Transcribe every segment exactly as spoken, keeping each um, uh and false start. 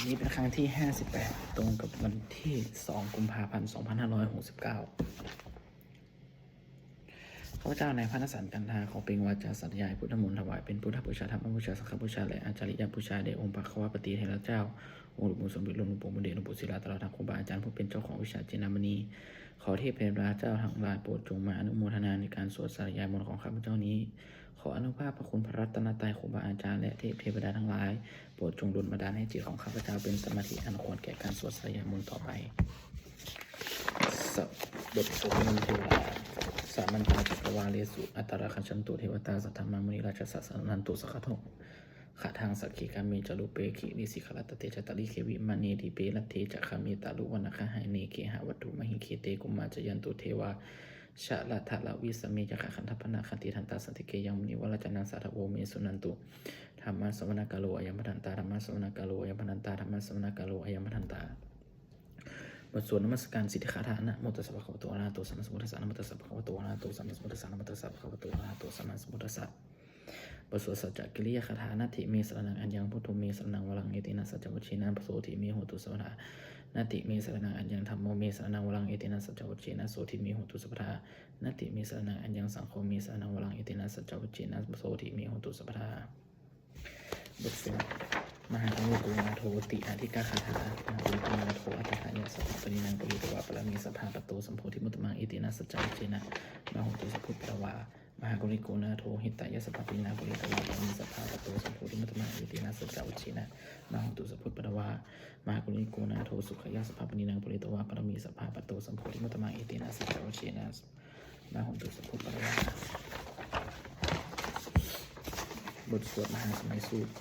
นี้เป็นครั้งที่ ห้าสิบแปด ตรงกับวันที่ สอง กุมภาพันธ์ สองพันห้าร้อยหกสิบเก้า ข้าพเจ้านายพระนสันต์ กันทา ขอเปล่งวาจาสาธยายพุทธมนต์ ถวายเป็นพุทธบูชา ธรรมบูชา สังฆบูชา และอาจาริยบูชาแด่องค์พระควัตปฏิเทระเจ้า องค์หลวงปู่สมเด็จ หลวงปู่บุญเดช หลวงปู่ศิลา ตลอดทั้งครูบาอาจารย์ผู้เป็นเจ้าของวิชาจินดามณี ขอเทพเทวดาเจ้าทั้งหลายโปรดจงมาอนุโมทนาในการสวดสาธยายมนต์ของข้าพเจ้านี้ ขออานุภาพพระคุณพระรัตนตรัย ครูบาอาจารย์ และเทพเทวดาทั้งหลาย โปรดจงดลบันดาลให้จิตของข้าพเจ้าเป็นสมาธิอันควรแก่การสวดสาธยายมนต์ต่อไป สวดบทสวดมนต์เทวดา Samantā cakkavāḷesu atrāgacchantu devatā, saddhammaṃ munirājassa suṇantu saggadāya. Khattaṃ sagge kāme ca rūpe girisikharataṭe cantalikkhe vimāne, dīpe raṭṭhe ca gāme taruvanagahane gehavatthumhi khette, bhummā cāyantu devā jalathalavisame yakkhagandhabbanāgā, tiṭṭhantā santike yaṃ munivaravacanaṃ sādhavo me suṇantu. Dhammassavanakālo ayambhadantā. Dhammassavanakālo ayambhadantā. Dhammassavanakālo ayambhadantā. บทสวดนมัสการสิทธิคาถา Namo tassa bhagavato arahato sammāsambuddhassa. Namo tassa bhagavato arahato sammāsambuddhassa. Namo tassa bhagavato arahato sammāsambuddhassa. บทสวดสัจจกิริยาคาถา Natthi me saraṇaṃ aññaṃ, buddho me saraṇaṃ varaṃ, etena saccavajjena sotthi me hotu sabbadā. Natthi me saraṇaṃ aññaṃ, dhammo me saraṇaṃ varaṃ, etena saccavajjena sotthi me hotu sabbadā. Natthi me saraṇaṃ aññaṃ, saṅgho me saraṇaṃ varaṃ, etena saccavajjena sotthi me hotu sabbadā. บทสวดมหาการุณิโกนาโถ ติอาทิกาคาถา Mahākāruṇiko nātho atthāya sabbapāṇinaṃ, pūretvā pāramī sabbā patto sambodhimuttamaṃ, etena saccavajjena mā hontu sabbupaddavā. Mahākāruṇiko nātho hitāya sabbapāṇinaṃ, pūretvā pāramī sabbā patto sambodhimuttamaṃ, etena saccavajjena mā hontu sabbupaddavā. Mahākāruṇiko nātho sukhāya sabbapāṇinaṃ, pūretvā pāramī sabbā patto sambodhimuttamaṃ, etena saccavajjena mā hontu sabbupaddavā. บทสวดมหาสมัยสูตร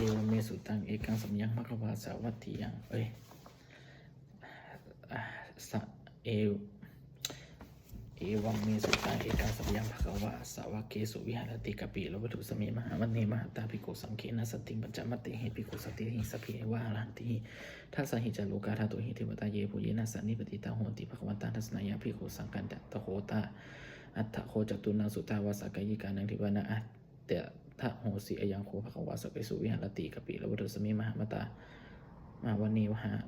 Evaṃ me sutaṃ. Ekaṃ samayaṃ bhagavā sāvatthiyaṃ, เอ้ย อ่ะ sa- ev- Evaṃ me sutaṃ. Ekaṃ samayaṃ bhagavā sāvakaṃsu viharati kapilavatthusmiṃ mahāvane mahatā bhikkhusaṅghena saddhiṃ pañcamattehi bhikkhusatehi sabbeheva arahantehi. Dasahi ca lokadhātūhi devatā yebhuyyena sannipatitā honti bhagavantaṃ dassanāya bhikkhusaṅghañca. Atha kho tā- atha kho catunnaṃ suddhāvāsakāyikānaṃ devānaṃ ādittahosi: Ayaṃ kho bhagavā sakkesu viharati kapilavatthusmiṃ mahāmatā mahāvane maha-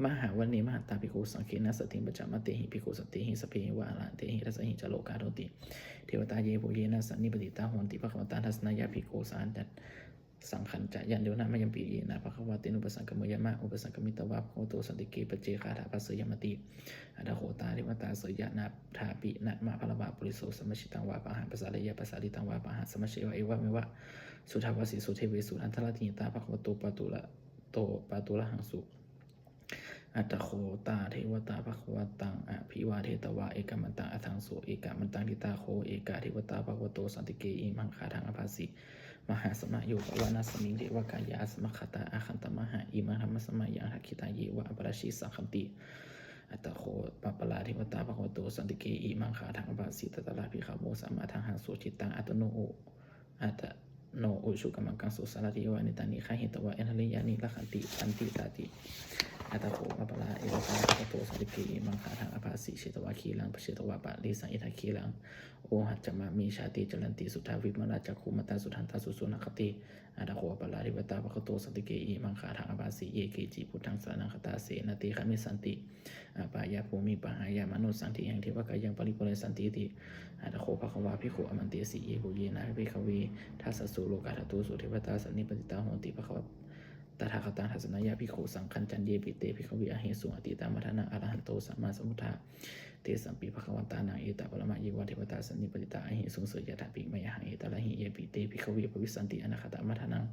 mahāvane mahatā bhikkhusaṅghena saddhiṃ pañcamattehi bhikkhusatehi sabbeheva arahantehi. Dasahi ca lokadhātūhi devatā yebhuyyena sannipatitā honti bhagavantaṃ dassanāya bhikkhusaṅghañca. Yannūna mayampi yena bhagavā tenupasaṅkameyyāma, upasaṅkamitvā bhagavato santike paccekagāthā bhāseyyāmāti. Atha kho tā devatā seyyathāpi nāma balavā puriso sammiñjitaṃ vā bāhaṃ pasāreyya, pasāritaṃ vā bāhaṃ sammiñjeyya, evameva suddhāvāsesu devesu antarahitā bhagavato pāturahaṃsu. Atha kho tā devatā bhagavantaṃ abhivādetvā ekamantaṃ aṭṭhaṃsu. Ekamantaṃ ṭhitā kho ekā devatā bhagavato santike imaṃ gāthaṃ abhāsi: Mahāsamayo pavanasmiṃ, devakāyā samāgatā, āgatamha imaṃ dhammasamayaṃ, dakkhitāyeva aparājitasaṅghanti. Atha kho aparā devatā bhagavato santike imaṃ gāthaṃ abhāsi: Tatra bhikkhavo samādahaṃsu, cittaṃ attano u- attano ujukamakaṃsu, sārathīva nettāni gahetvā, indriyāni rakkhanti paṇḍitāti. Atha kho aparā devatā bhagavato santike imaṃ gāthaṃ abhāsi: Chetvā khīlaṃ chetvā palighaṃ, indakhīlaṃ ohaccamanejā, te caranti suddhā vimalā, cakkhumatā sudantā susunāgāti. Atha kho aparā devatā bhagavato santike imaṃ gāthaṃ abhāsi: Ye keci buddhaṃ saraṇaṃ gatāse, na te gamissanti apāyabhūmiṃ, pahāya mānusaṃ dehaṃ, devakāyaṃ paripūressantīti. Atha kho bhagavā bhikkhū āmantesi: Yebhuyyena bhikkhave dasasu lokadhātūsu devatā sannipatitā honti bhagavā tathāgataṃ dassanāya bhikkhusaṅghañca. Yepi te bhikkhave ahesuṃ atītamaddhānaṃ arahanto sammāsambuddhā, tesampi bhagavantānaṃ etaparamāyeva devatā sannipatitā ahesuṃ, seyyathāpi mayhaṃ etarahi. Yepi te bhikkhave bhavissanti anāgatamaddhānaṃ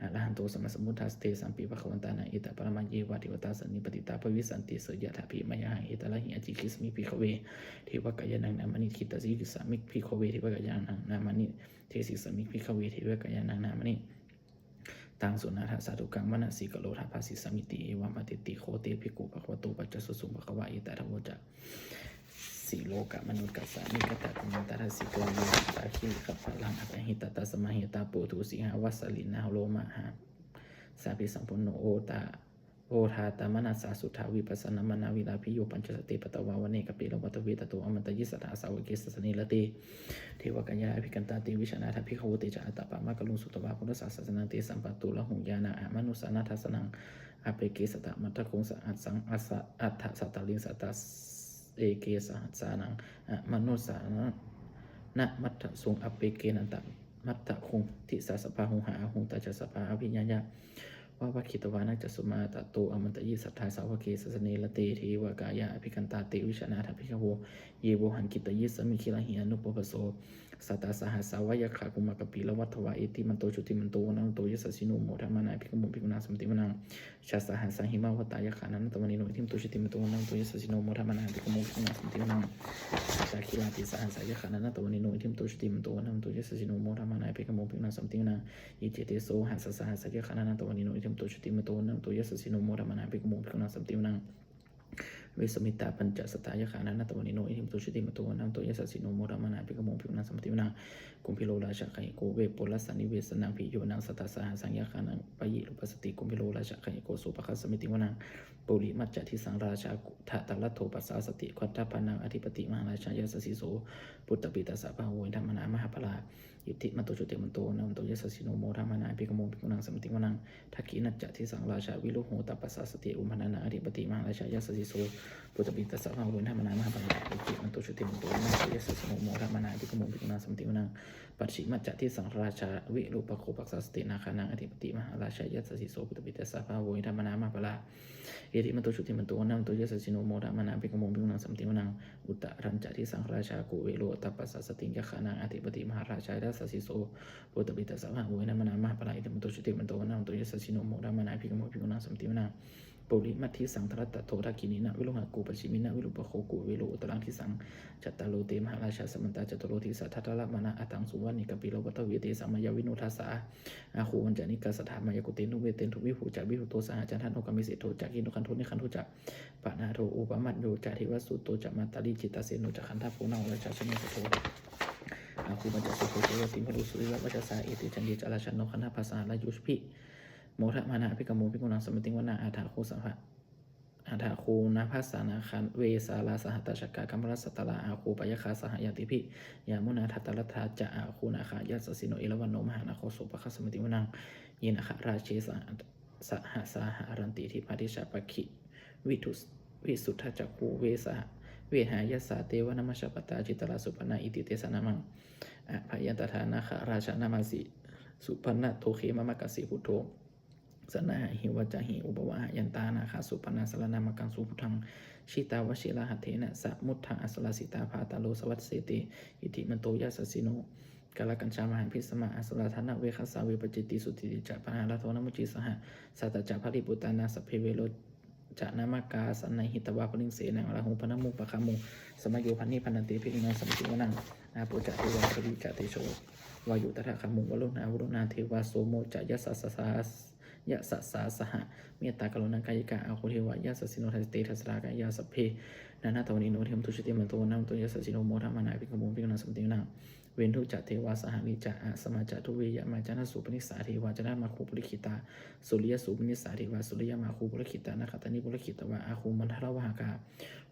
arahanto sammāsambuddhā, tesampi bhagavantānaṃ etaparamāyeva devatā sannipatitā bhavissanti, seyyathāpi mayhaṃ etarahi. Ācikkhissāmi bhikkhave devakāyānaṃ nāmāni, kittayissāmi bhikkhave devakāyānaṃ nāmāni, desissāmi bhikkhave devakāyānaṃ nāmāni. Taṃ suṇātha sādhukaṃ manasikarotha bhāsissāmīti. Evaṃ bhanteti kho te bhikkhū bhagavato paccassosuṃ. Bhagavā etadavoca: Silokamanukassāmi, kattayāma tassa kāyena, vācāya va- balaṃ, apahitatā samāhitā, puthū sīhāva sallīnā, lomahaṃsābhisambhuno, odātagayha odātamanasā suddhā vippasannamanāvilā. Bhiyyo pañcasate ñatvā vane kāpilavatthave, tato āmantayī satthā sāvake sāsane rate. Devakāyā abhikkantā te vijānātha bhikkhavo. Te ca ātappamakaruṃ sutvā buddhassa sāsanaṃ. Tesampāturahu ñāṇaṃ amanussāna dassanaṃ. Appeke satamaddakkhuṃ sahassaṃ atha sattariṃ. Sataseke sahassānaṃ amanussānamaddasuṃ. Appekenantamaddakkhuṃ disā sabbā huṃhāhuṃ. Tañca sabbaṃ abhiññāya vavakkhitvāna cakkhumā, tato āmantayī satthā sāvake sāsane rate. Devakāyā abhikkantā te vijānātha bhikkhavo, ye vohaṃ kittayissāmi girāhi anupubbaso. Sattasahassā va yakkhā bhummā kāpilavatthavā, iddhimanto jutimanto vaṇṇavanto yasassino, modamānā abhikkāmuṃ bhikkhūnaṃ samitiṃ vanaṃ. Chasahassā hemavatā yakkhā nānattavaṇṇino, iddhimanto jutimanto vaṇṇavanto yasassino, modamānā abhikkāmuṃ bhikkhūnaṃ samitiṃ vanaṃ. Aṭṭhagirā tisahassā yakkhā nānattavaṇṇino, iddhimanto jutimanto vaṇṇavanto yasassino, modamānā abhikkāmuṃ bhikkhūnaṃ samitiṃ vanaṃ. Iccete soḷasasahassā yakkhā nānattavaṇṇino, iddhimanto jutimanto vaṇṇavanto yasassino, modamānā abhikkāmuṃ bhikkhūnaṃ samitiṃ vanaṃ. Vessamittā pañcasatā yakkhā nānattavaṇṇino, iddhimanto jutimanto vaṇṇavanto yasassino, modamānā abhikkāmuṃ bhikkhūnaṃ samitiṃ vanaṃ. Kumbhīro rājagahiko vepullassa nivesanaṃ, bhiyyo naṃ satasahassaṃ yakkhānaṃ payirupāsati, kumbhīro rājagahiko sopāga samitiṃ vanaṃ. Purimañca disaṃ rājā dhataraṭṭho pasāsati, gandhabbānaṃ ādhipati mahārājā yasassi so. Puttāpi tassa bahavo indanāmā mahabbalā, iddhimanto jutimanto vaṇṇavanto yasassino, modamānā abhikkāmuṃ bhikkhūnaṃ samitiṃ vanaṃ. Dakkhiṇañca disaṃ rājā virūḷho tappasāsati, kumbhaṇḍānaṃ ādhipati mahārājā yasassi so. Puttāpi tassa bahavo indanāmā mahabbalā, iddhimanto jutimanto vaṇṇavanto yasassino, modamānā abhikkāmuṃ bhikkhūnaṃ samitiṃ vanaṃ. Pacchimañca disaṃ rājā virūpakkho pasāsati, nāgānaṃ ādhipati mahārājā yasassi so. Puttāpi tassa bahavo indanāmā mahabbalā, iddhimanto jutimanto vaṇṇavanto yasassino, modamānā abhikkāmuṃ bhikkhūnaṃ samitiṃ vanaṃ. Uttarañca disaṃ rājā kuvero tappasāsati, yakkhānaṃ ādhipati mahārājā yasassi so. Puttāpi tassa bahavo indanāmā mahabbalā, iddhimanto jutimanto vaṇṇavanto yasassino, modamānā abhikkāmuṃ bhikkhūnaṃ samitiṃ vanaṃ. Purimaṃ disaṃ dhataraṭṭho, dakkhiṇena virūḷhako, pacchimena virūpakkho kuvero, uttaraṃ disaṃ. Cattāro te mahārājā samantā caturo disā, daddallamānā aṭṭhaṃsu vane kāpilavatthave. Tesaṃ māyāvino dāsā āgū vañcanikā saṭhā, māyā kuṭeṇḍu veṭeṇḍu viṭū ca viṭuṭo saha, candano kāmesu diṭṭho ca kinnughaṇḍu nighaṇḍu ca, panādo opamañño ca devasūto ca mātali, cittaseno ca gandhabbo naḷo rājā janesabho. Āgū pañcasikho ceva timbarū suriyavacchasā, ete caññe ca rājāno gandhabbā saha rājubhi, modamānā abhikkāmuṃ bhikkhūnaṃ samitiṃ vanaṃ. Athāgū saha athāgū nābhasā nāgā vesālā sahatacchakā, kambalassatarā āgū pāyāgā saha ñātibhi, yāmunā dhataraṭṭhā ca āgū nāgā yasassino, erāvaṇo mahānāgo sopāga samitiṃ vanaṃ. Ye nāgarāje sahasā haranti dibbā dijā pakkhi visuddhacakkhū, vehāyasā te vanamajjhapattā citrā supaṇṇā iti tesa nāmaṃ. Abhayaṃ tadā nāgarājānamāsi, supaṇṇato khemamakāsi buddho, saṇhāhi vācāhi upavhayantā nāgā supaṇṇā saraṇamakaṃsu buddhaṃ. Jitā vajirahatthena samuddaṃ asurā sitā, bhātaro sāvatthiyaṃ te iddhimanto yasassino. Kālakañjā mahābhismā asurā dānaveghasā, vepacitti sucitti ca pahārādo namucī saha. Satañca baliputtānaṃ sabbe verocanāmakā, sannayhitvā baliṃ senaṃ rāhubhaddamupāgamuṃ, samayodāni bhaddante bhikkhūnaṃ samitiṃ vanaṃ. Āpo ca devā paṭhavī ca tejo vāyo tadāgamuṃ, varuṇā vāruṇā devā somo ca yasasā yasasā saha. Mettākaruṇākāyikā āgū devā yasassino, dasete dasadhā kāyā sabbe nānattavaṇṇino, iddhimanto jutimanto vaṇṇavanto yasassino, modamānā abhikkāmuṃ bhikkhūnaṃ samitiṃ vanaṃ. Veṇḍū ca devā sahalī ca asamā ca duve yamā, candassūpanisā devā candamāgū purakkhitā, suriyassūpanisā devā suriyamāgū purakkhitā, nakkhattāni purakkhitvā āgū mandavalāhakā.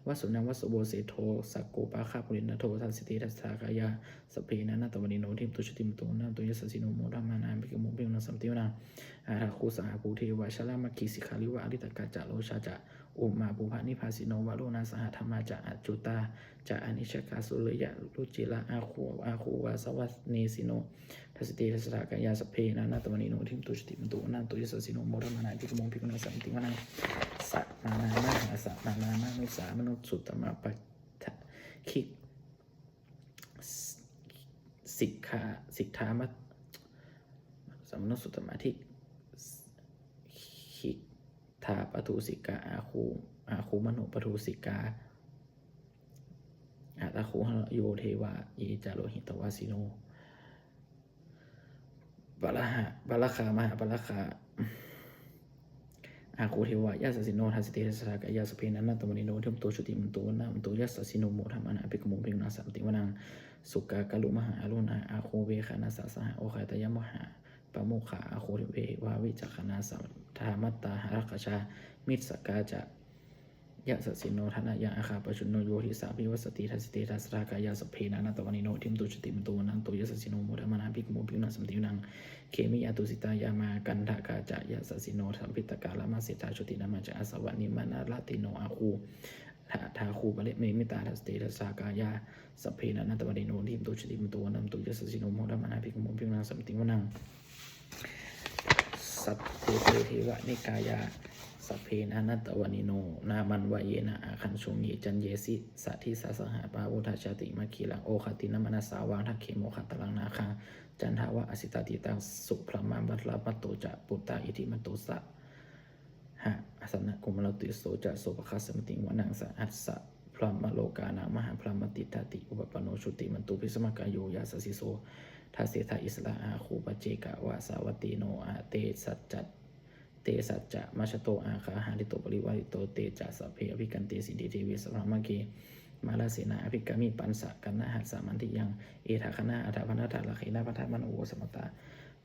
Vasūnaṃ vāsavo seṭṭho sakkopāga purindado, dasete dasadhā kāyā sabbe nānattavaṇṇino, iddhimanto jutimanto vaṇṇavanto yasassino, modamānā abhikkāmuṃ bhikkhūnaṃ samitiṃ vanaṃ. Athāgū sahabhū devā jalamaggisikhāriva, ariṭṭhakā ca rojā ca ummāpupphanibhāsino, varuṇā sahadhammā ca accutā ca anejakā, sūleyyarucirā āgū āgū vāsavanesino, dasete dasadhā kāyā sabbe nānattavaṇṇino, iddhimanto jutimanto vaṇṇavanto yasassino, modamānā abhikkāmuṃ bhikkhūnaṃ samitiṃ vanaṃ. Samānā mahāsamānā mānusā mānusuttamā, paṭhagikkā siddhā siddhā ma- mānusuttamā, diggā pathūsikā āgū āgū manopathūsikā. Athāgū harayo devā ye ca lohitavāsino, pāragā pāragā mahāpāragā āgū devā yasassino, dasete dasadhā kāyā sabbe nānattavaṇṇino, iddhimanto jutimanto vaṇṇavanto yasassino, modamānā abhikkāmuṃ bhikkhūnaṃ samitiṃ vanaṃ. Sukkā karumhā aruṇā āgū veghanasā saha, odātagayhā mahābho pāmokkhā āgū devā vicakkhaṇā sadāmattā, hāragajā missakā ca yasassino, thanayaṃ āgā pajjunno yo disā abhivassati. Dasete dasadhā kāyā sabbe nānattavaṇṇino, iddhimanto jutimanto vaṇṇavanto yasassino, modamānā abhikkāmuṃ bhikkhūnaṃ samitiṃ vanaṃ. Khemiyā tusitā yāmā kaṭṭhakā ca yasassino, lambitakā lāmaseṭṭhā jotināmā ca āsavā, nimmānaratino āgū saha rāgū paranimmitā. Dasete dasadhā kāyā sabbe nānattavaṇṇino, iddhimanto jutimanto vaṇṇavanto yasassino, modamānā abhikkāmuṃ bhikkhūnaṃ samitiṃ vanaṃ. Saṭṭhete devanikāyā sabbe nānattavaṇṇino, nāmanvayena āgañchuṃ ye caññe disā saha. Pavutthajātimakkhīlaṃ oghatiṇṇamanāsavaṃ, dakkhemoghataraṃ nāgaṃ candaṃva asitātitaṃ. Subrahmā paramatto ca puttā iddhimato saha, sanaṅkumāro tisso ca sopāga samitiṃ vanaṃ. Sahassabrahmalokānaṃ mahābrahmābhitiṭṭhati, upapanno jutimanto bhismākāyo yasassi so. Dasettha issarā āgū paccekavasavattino, te saha te saha majjhato āgā hārito parivārito. Te ca sabbe abhikkante sinde deve sabrahmake, mārasenā abhikkāmi passa kaṇhassa mandiyaṃ. Etha gaṇhatha bandhatha rāgena bandhamato vo, samantā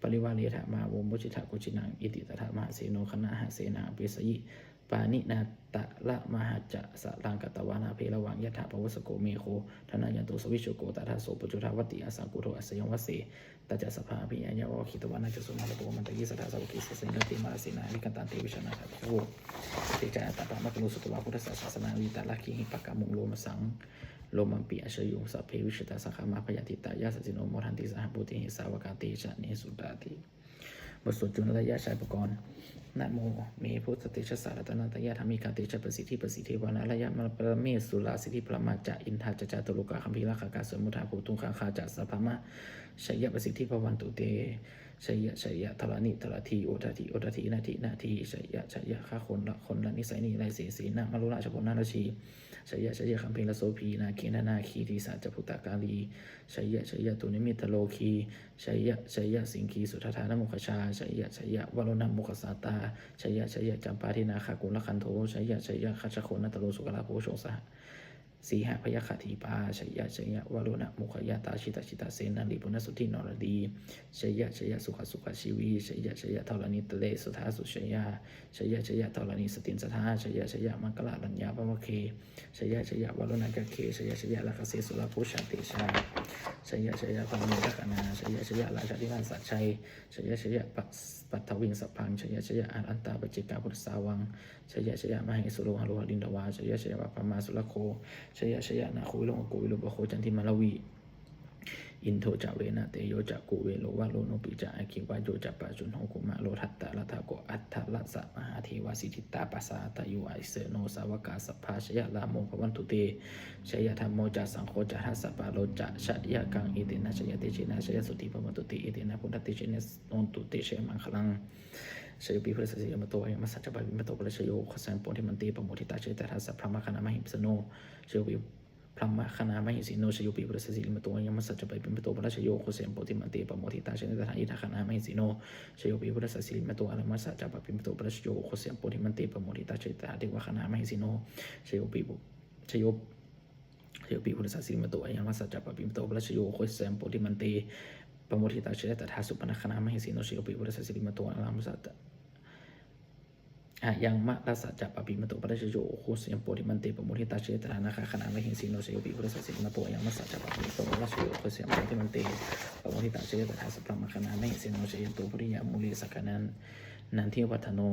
parivāretha mā vo muñcittha koci naṃ. Iti tattha mahāseno kaṇhasenaṃ apesayi, pāṇinā talamāhacca saraṃ katvāna bheravaṃ. Yathā pāvussako megho thanayanto savijjuko, tadā so paccudāvatti asaṅkuddho asayaṃvase. Tañca sabbaṃ abhiññāya vavakkhitvāna cakkhumā, tato āmantayi satthā sāvake sāsane rate, mārasenā abhikkantā te vijānātha bhikkhavo. Te ca ātappamakaruṃ sutvā buddhassa sāsanaṃ, vītarāgehi pakkāmuṃ lomasaṃ lomampi iñjayuṃ. Sabbe vijitasaṅgāmā bhayātītā yasassino, modanti saha bhūtehi sāvakā te janesutāti. บทสวดจุลยชาดาปกรณ์ Namo me buddhatejasā ratanattayadhammikā, tejapasiddhi pasīdevā nārāyaparamesurā, siddhibrahmā ca indā ca catulokā gambhīrakkhakā, samuddā bhūtuṃ gaṅgā ca sabrahmajayapasiddhi bhavantu te. Jaya jaya dharaṇi dharadhi udadhi udadhi nadi nadī, jaya jaya gagonlagonlanisai niraisesenamāro rajabalanarajī, jaya jaya gambhīrasobhī nāgendanāgī pisācabhūtakālī, jaya jaya dunnimittarogī, jaya jaya siṅgīsudādānamukhajā, jaya jaya varuṇamukhasātrā, jaya jaya campādināgakulagantho, jaya jaya gajjagonnaturaṅga sukarabhujaṅga saha sīhabyagghadīpā, jaya jaya varuṇamukhayātrā jita jita senārī puna suddhi naradī, jaya jaya sukha sukha jīvī, jaya jaya dharaṇītale sadā sujayā, jaya jaya dharaṇī sāntin sadā, jaya jaya maṅkararājaṃ pāvake, jaya jaya varuṇayakkhe, jaya jaya rakkhase surabhujatejā, jaya jaya brahmendagaṇā, jaya jaya rājādhirāja sājjai, jaya jaya paṭ- paṭhaviṃ sabbaṃ, jaya jaya arahantā paccekabuddhasāvaṃ, jaya jaya mahesuro haro harindavā, jaya jaya brahmā surakkho, jaya jaya nāgo viruḷhako virūpakkho candimā ravi, indo ca venateyyo ca kuvero varuṇopi ca, aggi vāyo ca pajjunno kumāro dhataraṭṭhako, aṭṭhārasa mahādevā siddhitāpasaādayo asenato sāvakā sabbā jaya rāmo bhavantu te. Jaya dhammo ca saṅgho ca dasapālo ca jayakaṃ, etena jayatejena jayasotthī bhavantu te, etena buddhatejena hotu te jayamaṅgalaṃ. Jayopi buddhassa sirīmato ayaṃ, mārassa ca pāpimato parājayo, ugghosayuṃ bodhimaṇḍe pamoditā, jayassu tadā saha brahmagaṇā mahesino. Jayopi brahmagaṇā mahesino, jayopi buddhassa sirīmato ayaṃ, mārassa ca pāpimato parājayo, ugghosayuṃ bodhimaṇḍe pamoditā, jayassu tadā indagaṇā mahesino. Jayopi buddhassa sirīmato ayaṃ, mārassa ca pāpimato parājayo, ugghosayuṃ bodhimaṇḍe pamoditā, jayassu tadā devagaṇā mahesino. Jayopi bu- jayo jayopi buddhassa sirīmato ayaṃ, mārassa ca pāpimato parājayo, ugghosayuṃ bodhimaṇḍe pamoditā, jayassu tadā supaṇṇagaṇā mahesino. Jayopi buddhassa sirīmato ayaṃ, mārassa ca ayaṃ mārassa ca pāpimato parājayo, ugghosayuṃ bodhimaṇḍe pamoditā, jayassu tadā nāgagaṇā mahesino. Jayopi buddhassa sirīmato ayaṃ, mārassa ca pāpimato parājayo, ugghosayuṃ bodhimaṇḍe pamoditā, jayassu tadā saha brahmagaṇā mahesino. Jayanto bodhiyā mūle sakyānaṃ nandivaḍḍhano,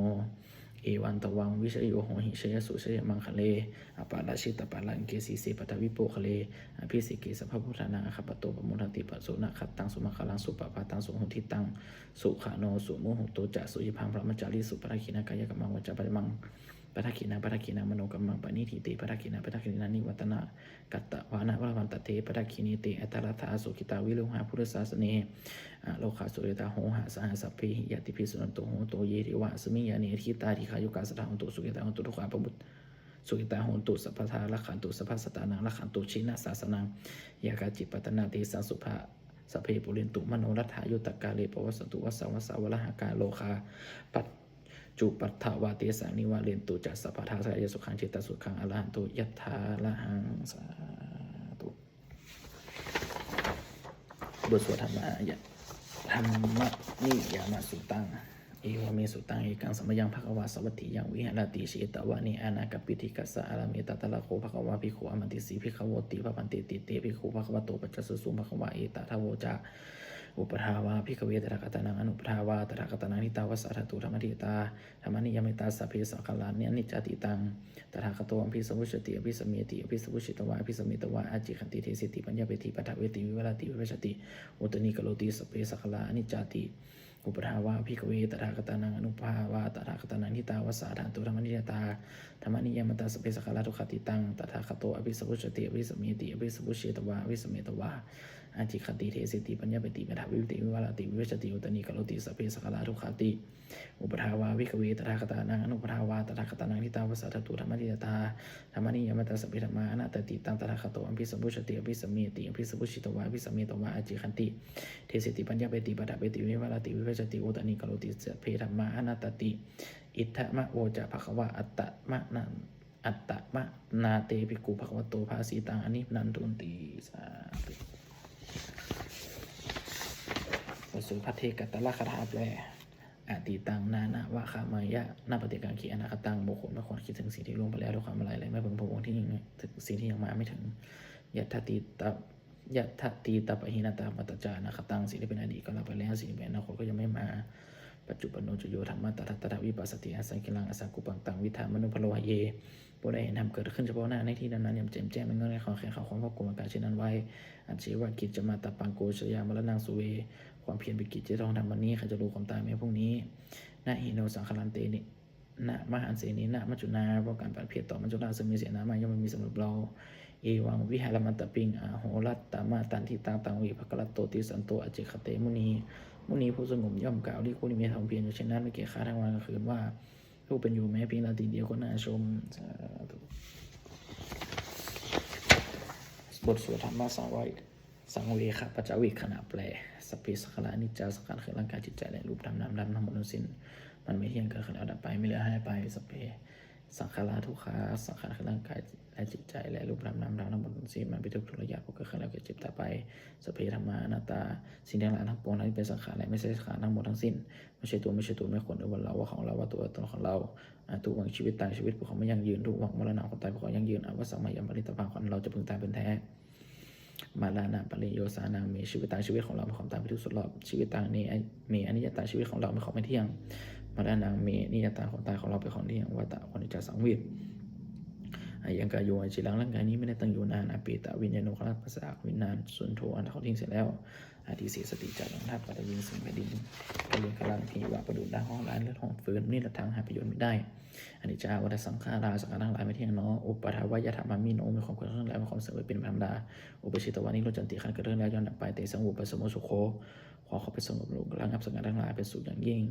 evaṃ tvaṃ vijayo hohi jayassu jayamaṅgale, aparājitapallaṅke sīse paṭhavipokkhare, abhiseke sabbabuddhānaṃ aggappatto pamodati. Sunakkhattaṃ sumaṅgalaṃ supabhātaṃ suhuṭṭhitaṃ, sukhaṇo sumuhutto ca suyiṭṭhaṃ brahmacārisu, padakkhiṇaṃ kāyakammaṃ vācākammaṃ padakkhiṇaṃ, padakkhiṇaṃ manokammaṃ paṇidhī te padakkhiṇā, padakkhiṇāni paṇītaṃ katvāna labhantatthe padakkhiṇe. Te atthaladdhā sukhitā viruḷhā buddhasāsane, arogā sukhitā hotha saha sabbehi ñātibhi. Suṇantu bhonto ye devā asmiṃ ṭhāne adhigatā, dīghāyukā sadā hontu, sukhitā hontu, dukkhā pamu sukhitā hontu sabbadā, rakkhantu sabbasattānaṃ, rakkhantu jinasāsanaṃ, yā kāci patthanā tesaṃ sabbe pūrentu manorathā, yuttakāle pavassantu vassaṃ vassā valāhakā, rogā cupaddavā tesaṃ nivārentu ca sabbadā, kāyasukhaṃ cittisukhaṃ arahantu yathārahaṃ. Sādhu. บทสวดธรรมะ Dhammaniyāmasuttaṃ. Evaṃ me sutaṃ. Ekaṃ samayaṃ bhagavā sāvatthiyaṃ viharati jetavane anāthapiṇḍikassa ārāme. Tatra kho bhagavā bhikkhū āmantesi bhikkhavoti. Bhadanteti te bhikkhū bhagavato paccassosuṃ. Bhagavā etadavoca. Uppādā vā bhikkhave tathāgatānaṃ anuppādā vā tathāgatānaṃ ṭhitā va sā dhātu dhammaniyāmatā dhammaniyāmatā sabbe saṅkhārā aniccāti. Taṃ tathāgato abhisambujjhati abhisameti abhisambujjhitvā abhisametvā ācikkhati deseti paññapeti paṭṭhapeti vivarati vibhajati uttānīkaroti sabbe saṅkhārā aniccāti. Uppādā vā bhikkhave tathāgatānaṃ anuppādā vā tathāgatānaṃ ṭhitā va sā dhātu dhammaniyāmatā dhammaniyāmatā sabbe saṅkhārā dukkhāti. Taṃ tathāgato abhisambujjhati abhisameti abhisambujjhitvā abhisametvā ācikkhati deseti paññapeti paṭṭhapeti vivarati vibhajati uttānīkaroti sabbe saṅkhārā dukkhāti. Uppādā vā bhikkhave tathāgatānaṃ anuppādā vā tathāgatānaṃ ṭhitā va sā dhātu dhammaniyāmatā dhammaniyāmatā sabbe dhammā anattāti. Taṃ tathāgato abhisambujjhati abhisameti abhisambujjhitvā abhisametvā ācikkhati deseti paññapeti paṭṭhapeti vivarati vibhajati uttānīkaroti sabbe dhammā anattāti. Idamavoca bhagavā. Attamanā attamanā te bhikkhū bhagavato bhāsitaṃ abhinandunti. Sādhu. บทสวดภัทเทกรัตตลกถาแปล Atītaṃ nānvāgameyya nappaṭikaṅkhe anāgataṃ. บุคคลไม่ควรคิดถึงสิ่งที่ล่วงไปแล้วด้วยความอาลัย และไม่พึงพะวงถึงสิ่งที่ยังมาไม่ถึง Yadatīta- yadatītapahīnantaṃ pamātaṃ ca anāgataṃ. สิ่งที่เป็นอดีตก็ละไปแล้ว สิ่งที่เป็นอนาคตก็ยังไม่มา Paccuppanno ca yo dhammaṃ tattha tattha vipassati asaṃhiraṃ asaṅkuppaṃ taṃ viddhā manubrūhaye. ผู้ใดเห็นธรรมเกิดขึ้นเฉพาะหน้าในที่นั้นๆ อย่างแจ่มแจ้ง ในเงื่อนไขของแขนเขา ควรควบคุมอาการเช่นนั้นไว้ Ajjeva kiccamātappaṃ ko jaññā maraṇaṃ suve. ความเพียรเป็นกิจที่ต้องทำวันนี้ ใครจะรู้ความตายแม้พรุ่งนี้ Na hi no saṅgarantena mahasenena maccunā. เพราะการผัดเพี้ยนต่อมัจจุราชซึ่งมีเสนามาก ย่อมไม่มีสำหรับเรา Evaṃ vihārimātāpiṃ ahorattamatanditaṃ taṃ ve bhagatto dissanto ācikkhate muni. มุนีผู้สงบย่อมกล่าวเรียกผู้ที่มีความเพียรอยู่เช่นนั้น ไม่เกียจคร้านทั้งวันกลางคืนว่า ผู้เป็นอยู่แม้เพียงราตรีเดียวก็น่าชม สาธุ บทสวดธรรมสังเว สังเวคปัจจเวกขณะแปล Sabbe saṅkhārā aniccā. สังขารคือร่างกายจิตใจและรูปธรรมนามธรรมทั้งหมดทั้งสิ้น มันไม่เที่ยง เกิดขึ้นแล้วดับไป มีเหลือหายไป Sabbe saṅkhārā dukkhā. สังขารคือร่างกายและจิตใจและรูปธรรมนามธรรมทั้งหมดทั้งสิ้น มันเป็นทุกข์ทรยศ เพราะเกิดขึ้นแล้วแก่เจ็บตายไป Sabbe dhammā anattā. สิ่งทั้งหลายทั้งปวงทั้งที่เป็นสังขารและไม่ใช่สังขารทั้งหมดทั้งสิ้น ไม่ใช่ตัว ไม่ใช่ตน ไม่ควรเรียกว่าเรา ว่าของเรา ว่าตัวตนของเรา Adhuvaṃ jīvitaṃ. ชีวิตเป็นของไม่ยั่งยืน Dhuvaṃ maraṇaṃ. ความตายเป็นของยั่งยืน Avassaṃ mayā maritabbaṃ. ของเราจะพึงตายเป็นแท้ Maraṇapariyosānaṃ me jīvitaṃ. ชีวิตของเราเป็นของตายเป็นที่สุดรอบ Jīvitaṃ me aniyataṃ. ชีวิตของเราเป็นของไม่เที่ยง Maraṇaṃ me niyataṃ. ความตายของเราเป็นของเที่ยง Vata ควรที่จะสังเวช Ayaṃ kāyo aciraṃ. ร่างกายนี้ไม่ได้ตั้งอยู่นาน Apetaviññāṇo. ครั้นปราศจากวิญญาณ Suṇho. อันเขาทิ้งเสียแล้ว Adhisessati ca yaṃ dhammapadaviṃ. สิ่งแผ่นดิน Kaliṅgaraṃ iva. ประดุจดังห้องร้าง หรือห้องฟืน Niratthaṃ. หาประโยชน์มิได้ Aniccā vata saṅkhārā. สังขารทั้งหลายไม่เtīยงหนอ Uppādavayadhammino. มีความเกิดขึ้นแล้ว มีความเสื่อมเป็นธรรมดา Uppajjitvā nirujjhanti. ครั้นเกิดขึ้นแล้วย่อมดับไป Tesaṃ vūpasamo sukho. ขอความเป็นสงบระงับสังขารทั้งหลาย เป็นสุขอย่างยิ่ง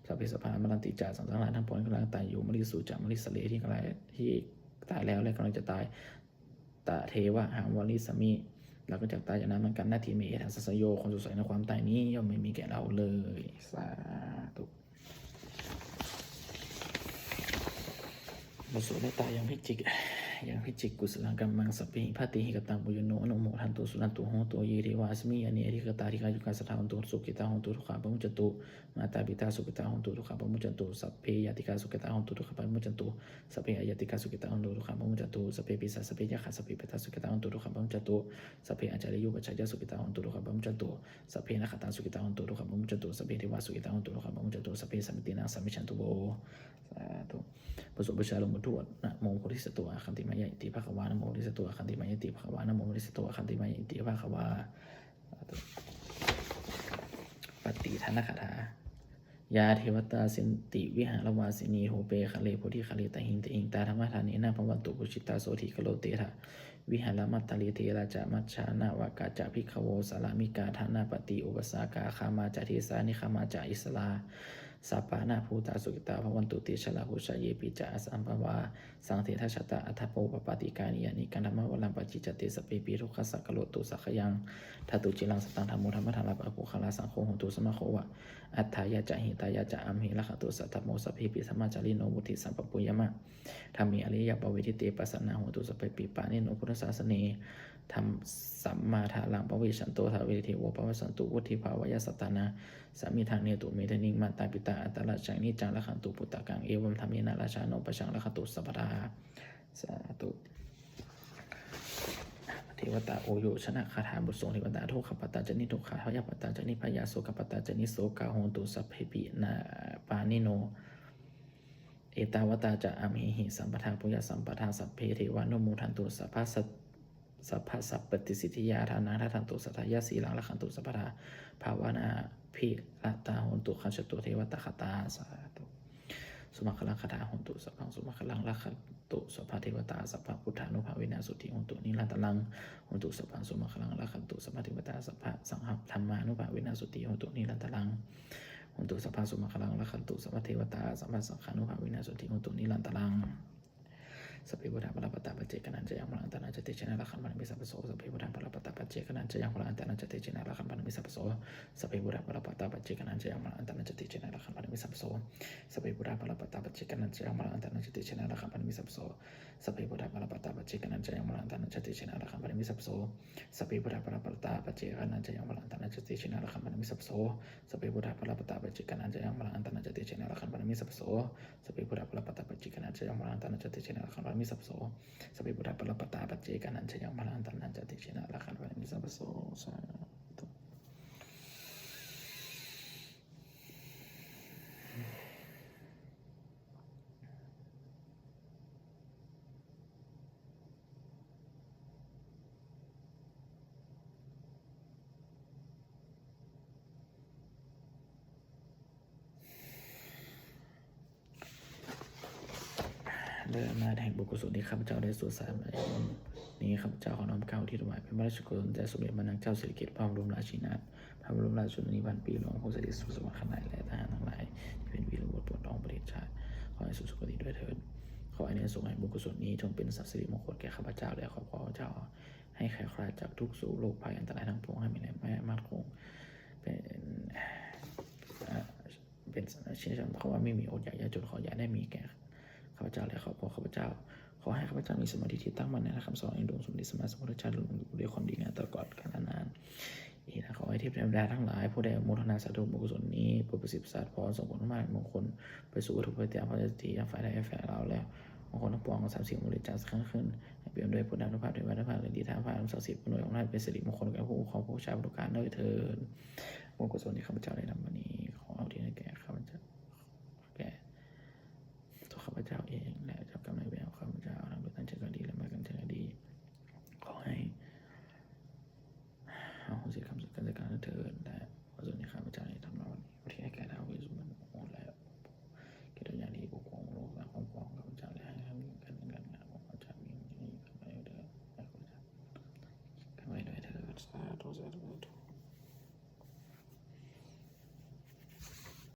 Sabbe sattā maranti ca. สัตว์ทั้งหลายทั้งปวงย่อมตายอยู่ Mariṃsu ca marissare. ที่กำลัง ที่ตายแล้วและกำลังจะตาย Tathevāhaṃ marissāmi. เราก็จักตายอย่างนั้นเหมือนกัน Natthi me ettha saṃsayo. ความสงสัยในความตายนี้ย่อมไม่มีแก่เราเลย สาธุ บทสวดเมตตายังพิจิก ยังพิจิก Kusalaṃ kammaṃ sabbehi bhātehi kataṃ puññaṃ no anumodantu suṇantu bhonto ye devā asmiṃ ṭhāne adhigatā dīghāyukā sadā hontu sukhitā hontu dukkhā pamuccantu. Mātā pitā sukhitā hontu dukkhā pamuccantu. Sabbe ñātikā sukhitā hontu dukkhā pamuccantu. Sabbe aññātikā sukhitā hontu dukkhā pamuccantu. Sabbe pisā sabbe yakkhā sabbe petā sukhitā hontu dukkhā pamuccantu. Sabbe ācariyupajjhāyā sukhitā hontu dukkhā pamuccantu. Sabbe nakkhattā sukhitā hontu dukkhā pamuccantu. Sabbe devā sukhitā hontu dukkhā pamuccantu. Sabbe sampattīnaṃ samijjhantu vo. สาธุ บทสวดบูชาหลวงปู่ทวด Namo bodhisatto āgantimāya iti bhagavā. Namo bodhisatto āgantimāya iti bhagavā. Namo bodhisatto āgantimāya iti bhagavā. สาธุ Pattidānagāthā. Yā devatā santi vihāravāsinī thūpe ghare bodhighare tahiṃ tahiṃ, tā dhammadānena bhavantu pūjitā sotthiṃ karontedha vihāramaṇḍale. Therā ca majjhā navakā ca bhikkhavo sārāmikā dānapatī upāsakā, gāmā ca desā nigamā ca issarā sappāṇabhūtā sukhitā bhavantu te. Jalābujā yepi ca aṇḍasambhavā, saṃsedajātā athavopapātikā, niyyānikaṃ dhammavaraṃ paṭicca te, sabbepi dukkhassa karontu saṅkhayaṃ. Ṭhātu ciraṃ sataṃ dhammo dhammaddharā puggalā, saṅgho hotu samaggo va atthāya ca hitāya ca. Amhe rakkhatu saddhammo sabbepi dhammacārino, vuḍḍhiṃ sampāpuyyāma dhamme ariyappavedite. Pasannā hontu sabbepi pāṇino buddhasāsane, sammādhāraṃ pavecchanto sabbe devo pavassantu, vuḍḍhibhāvāya sattānaṃ samiddhaṃ netu medaniṃ. Mātā pitā atrajaṃ niccaṃ rakkhantu puttakaṃ, evaṃ dhammena rājāno pajaṃ rakkhantu sabbadā. Sādhu. Devatāuyyojanagāthā. Buddho devatā, dukkhappattā ca niddukkhā, bhayappattā ca nibbhayā, sokappattā ca nissokā, hontu sabbepi pāṇino. Ettāvatā ca amhehi sambhataṃ puññasampadaṃ, sabbe devānumodantu sabbasampattisiddhiyā. Dānaṃ dadantu saddhāya, sīlaṃ rakkhantu sabbadā, bhāvanābhiratā hontu, gacchantu devatāgatā. Sādhu. Sumaṅgalagāthā. Hontu sabbaṃ sumaṅgalaṃ, rakkhantu sabbadevatā, sabbabuddhānubhāvena sotthī hontu nirantaraṃ. Hontu sabbaṃ sumaṅgalaṃ, rakkhantu sabbadevatā, sabbasaṅghadhammānubhāvena sotthī hontu nirantaraṃ. Hontu sabbaṃ sumaṅgalaṃ, rakkhantu sabbadevatā, sabbasaṅghānubhāvena sotthī hontu nirantaraṃ. Sabbe buddhā balappattā paccekānañca yaṃ balaṃ, arahantānañca tejena rakkhaṃ bandhāmi sabbaso. Sabbe buddhā balappattā paccekānañca yaṃ balaṃ, arahantānañca tejena rakkhaṃ bandhāmi sabbaso. Sabbe buddhā balappattā paccekānañca yaṃ balaṃ, arahantānañca tejena rakkhaṃ bandhāmi sabbaso. Sabbe buddhā balappattā paccekānañca yaṃ balaṃ, arahantānañca tejena rakkhaṃ bandhāmi sabbaso. Sabbe buddhā balappattā paccekānañca yaṃ balaṃ, arahantānañca tejena rakkhaṃ bandhāmi sabbaso. Sabbe buddhā balappattā paccekānañca yaṃ balaṃ, arahantānañca tejena rakkhaṃ bandhāmi sabbaso. Sabbe buddhā balappattā paccekānañca yaṃ balaṃ, arahantānañca tejena rakkhaṃ bandhāmi sabbaso. Sabbe buddhā balappattā paccekānañca yaṃ balaṃ, arahantānañca tejena rakkhaṃ bandhāmi sabbaso. Sabbe buddhā balappattā paccekānañca yaṃ balaṃ, arahantānañca tejena rakkhaṃ bandhāmi sabbaso. Sādhu. ด้วยอำนาจแห่งบุญกุศลที่ข้าพเจ้าได้สวดสาธยายมนต์นี้ ข้าพเจ้าขอน้อมเกล้าอุทิศถวายเป็นพระราชกุศลแด่สมเด็จพระนางเจ้าสิริกิติ์ พระบรมราชินีนาถ พระบรมราชชนนีพันปีหลวง ผู้เสด็จสู่สวรรคาลัย และทหารทั้งหลายที่เป็นวีรบุรุษปกป้องประเทศชาติ ขอให้สู่สุคติด้วยเถิด ขออานิสงส์แห่งบุญกุศลนี้จงเป็นสิริมงคลแก่ข้าพเจ้าและครอบครัวข้าพเจ้า ให้แคล้วคลาดจากทุกข์โศกโรคภัยอันตรายทั้งปวง ให้มีแน่แม่มั่นคง เป็น อ่า เป็นเช่นเพราะว่าไม่มีอดอยากยากจน ขออย่าได้มีแก่ข้าพเจ้าและครอบครัวข้าพเจ้า ขอให้ข้าพเจ้ามีสมาธิที่ตั้งมั่นในหลักคำสอนแห่งองค์สมเด็จพระสัมมาสัมพุทธเจ้า และดำรงอยู่ด้วยความดีงามตลอดกาลนาน อีกทั้งขอให้เทพเทวดาทั้งหลายผู้ได้อนุโมทนาสาธุบุญกุศลนี้ โปรดประสิทธิ์ประสาทพร ส่งผลอำนาจมงคลไปสู่วัตถุพยาธิภัยทั้งฝ่ายไทยฝ่ายลาว และมงคลทั้งปวง สามสิบ องค์บริจาคสักครั้งขึ้น ให้เปี่ยมด้วยพุทธานุภาพ เทวานุภาพ และอิทธานุภาพ ทั้งศักดิ์สิทธิ์ผู้หน่วยของท่านเป็นสิริมงคลแก่ผู้ครองผู้ชาติผู้ทุกข์ด้วยเถิด บุญกุศลที่ข้าพเจ้าได้ทำวันนี้ ขอเอาที่ให้แก่ข้าพเจ้า แก่ตัวข้าพเจ้าเอง และเจ้ากรรมนายเวรของข้าพเจ้า ทั้งโดยตั้งใจก็ดี และไม่ตั้งใจก็ดี ขอให้อโหสิกรรมซึ่งกันและกันเถิด และบุญกุศลที่ข้าพเจ้าได้ทำในวันนี้ อุทิศให้แก่ท้าวเวสสุวรรณโอรส และแก่ดวงญาติผู้ปกครองโลกและครอบครัวของข้าพเจ้า และให้ท่านมีการเงินการงานของข้าพเจ้ามีอยู่ที่นี่กันไว้ด้วยเถิด กันไว้ด้วยเถิด สาธุ สาธุ สาธุ